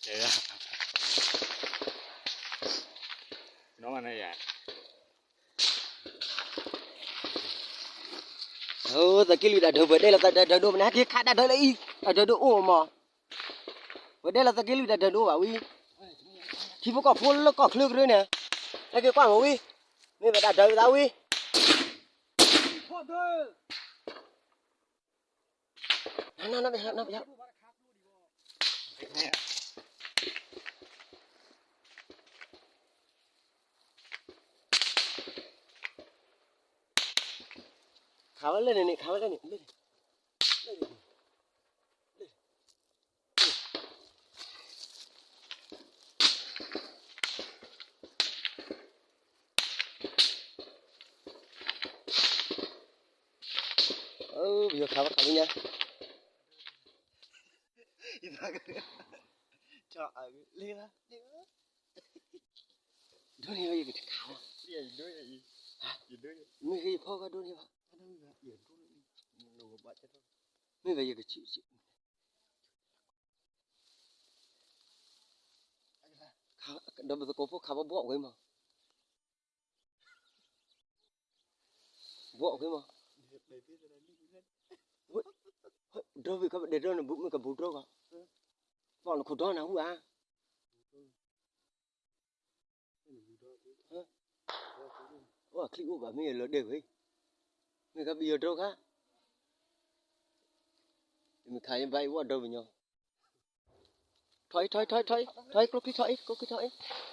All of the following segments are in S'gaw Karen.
နီၢ်မနုၤယၤ, သးက့လွံၢ်တၢ်ဒၢး ပှၤဒဲလီၤတၢ်ဒၢးဒိၣ်မးန့ၣ် ဟဲက့ၤခးတၢ်ဒၢးလၢအံၤ တၢ်ဒၢးဒိၣ်အိၣ်မး, ပှၤဒဲလီၤသးက့လွံၢ်တၢ်ဒၢးဒိၣ်ဘၣ်ဝံၤ, ထံဖိကီၢ်ဖိလၢကီၢ်ချၢကရၢန့ၣ်, ဟဲက့ၤကွၢ်မးဝံၤ, မ့ၢ်ပတၢ်ဒၢးဝံၤသးဝံၤ ခးဝဲလၢန့ၣ်န့ၣ် ခးဝဲလၢန့ၣ်, ပယီၤခးဝဲခးဝဲညါ, ဒိၣ်န့ၢ်ဝဲယကခးလီၤ, မ့ၢ်ဂ့ၤယဖီကဒိၣ်န့ၢ်ဘၣ်, မ့ၢ်ဂ့ၤယကဆံးဆံး, ဒီးပသကိးဖိခးဘၣ်ဘှီၣ်ဝဲမး, ဘှီၣ်ဝဲမး, ဒီးဝံၤကဘၣ်ဒဲးဒိၣ်န့ၣ် ဘူးမ့ၢ်ကဘူးဒိၣ်ကီး, သီၣ်နခိၣ်ဒီနၤဟူဧါ, အိၣ်အချံအိၣ်ဘၣ်မ့ၢ်ယလီၤဒဲးဝဲ, မ့ၢ်ကဘၣ်ယီၤဒိၣ်ခါ, မ့ၢ်ခါယဘၣ်အံၤဝဲဒီပညီ, ထီၣ်အံၤ ထီၣ်အံၤ ထီၣ်အံၤ ထီၣ်အံၤ ကျိချံထီၣ်အံၤ ကျိချံထီၣ်အံၤ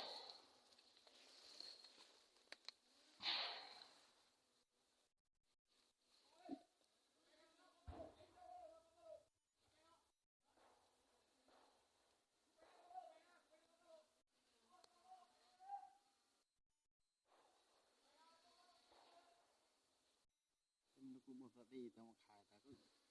မ့ၢ်သးသ့ၣ်တၢ်မခါတၢ်